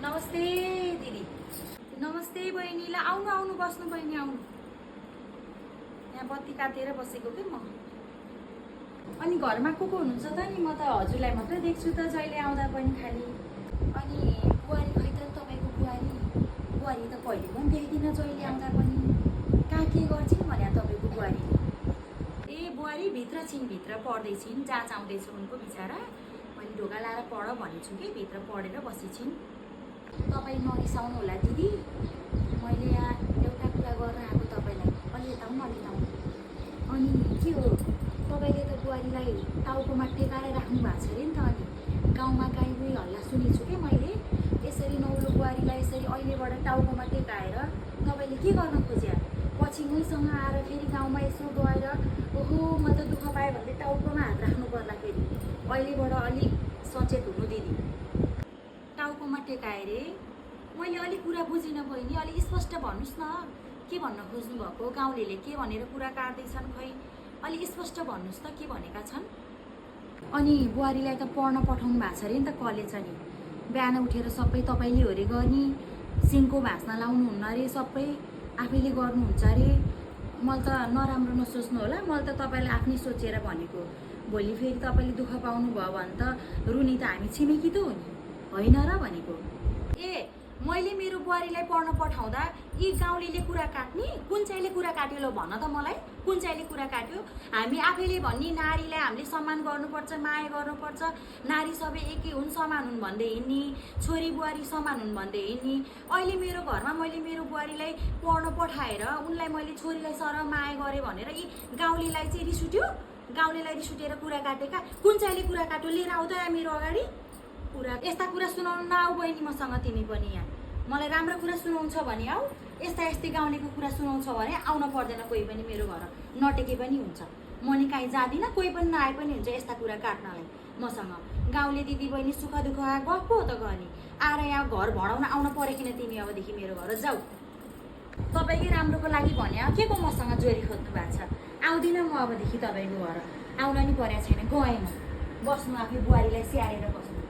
नमस्ते दिदी। नमस्ते बहिनी। ल आउनु आउनु बस्नु बहिनी आउनु। यहाँ बत्ती काटेर बसेको के म। अनि घरमा को हुनुहुन्छ त नि? म त हजुरलाई मात्रै देख्छु त जहिले आउँदा पनि खाली। अनि बुहारी खै त तपाईँको बुहारी? बुहारी त कहिले पनि देख्दिनँ जहिले आउँदा पनि। कहाँ के गर्छिन् भने तपाईँको बुहारी? ए बुहारी भित्र छिन्, भित्र पढ्दैछिन्, जाँच आउँदैछ उनको बिचरा। मैले ढोका लाएर पढ भनेछु कि भित्र पढेर बसेछिन्। तपाईँ नरिसाउनु होला दिदी, मैले यहाँ एउटा कुरा गर्न आएको तपाईँलाई। अलि यता आउनु अलि आउनु। अनि के हो तपाईँले त बुहारीलाई टाउकोमा टेकाएर राख्नु भएको छ अरे नि त। अनि गाउँमा गाई हल्ला सुनेछु कि मैले, यसरी नौलो बुहारीलाई यसरी अहिलेबाट टाउकोमा टेकाएर तपाईँले के गर्न खोज्या? पछि मैसँग आएर फेरि गाउँमा यसो गएर ओहो म त दुःख पाएँ भन्दै टाउकोमा हात राख्नु पर्ला फेरि। अहिलेबाट अलिक सचेत हुनु दिदी। टाउकोमा टेकाए रे? मैले अलिक कुरा बुझिनँ बहिनी, अलिक स्पष्ट भन्नुहोस् न। के भन्न खोज्नु भएको? गाउँलेले के भनेर कुरा काट्दैछन् खै? अलिक स्पष्ट भन्नुहोस् त के भनेका छन्? अनि बुहारीलाई त पढ्न पठाउनु भएको छ अरे नि त कलेज। अनि बिहान उठेर सबै तपाईँले हो अरे गर्ने, सिङको भाँच्न लाउनुहुन्न अरे, सबै आफैले गर्नुहुन्छ अरे। मैले त नराम्रो नसोच्नु होला, मैले त तपाईँलाई आफ्नै सोचेर भनेको। भोलि फेरि तपाईँले दुःख पाउनु भयो भने त रुनी त हामी छिमेकी त हो नि, होइन र भनेको। ए मैले मेरो बुहारीलाई पढ्न पठाउँदा यी गाउँलेले कुरा काट्ने? कुन चाहिँले कुरा काट्यो ल भन त मलाई, कुन चाहिँले कुरा काट्यो? हामी आफैले भन्ने नारीलाई हामीले सम्मान गर्नुपर्छ, माया गर्नुपर्छ, नारी सबै एकै हुन्, समान हुन् भन्दै हिँड्ने, छोरी बुहारी समान हुन् भन्दै हिँड्ने। अहिले मेरो घरमा मैले मेरो बुहारीलाई पढ्न पठाएर उनलाई मैले छोरीलाई सर माया गरेँ भनेर यी गाउँलेलाई चाहिँ रिस उठ्यो? गाउँलेलाई रिस उठेर कुरा काटेका? कुन चाहिँले कुरा काट्यो? लिएर आउँदा मेरो अगाडि कुरा। यस्ता कुरा सुनाउनु नआऊ बहिनी मसँग तिमी पनि। यहाँ मलाई राम्रो कुरा सुनाउँछ भने आऊ, यस्तै गाउँलेको कुरा सुनाउँछ भने आउन पर्दैन कोही पनि मेरो घर, नटेके पनि हुन्छ। म नि कहीँ जाँदिनँ, कोही पनि नआए पनि हुन्छ यस्ता कुरा काट्नलाई मसँग। गाउँले दिदी बहिनी सुख दुःख गफ हो त गर्ने, आएर यहाँ घर भडाउन आउन परेकिन तिमी अबदेखि मेरो घर जाऊ। तपाईँकै राम्रोको लागि भने के को मसँग जोरी खोज्नु भएको छ? आउँदिनँ म अबदेखि तपाईँको घर, आउन नि परेको छैन, गएँ म। बस्नु आफै बुहारीलाई स्याहारेर बस्नु।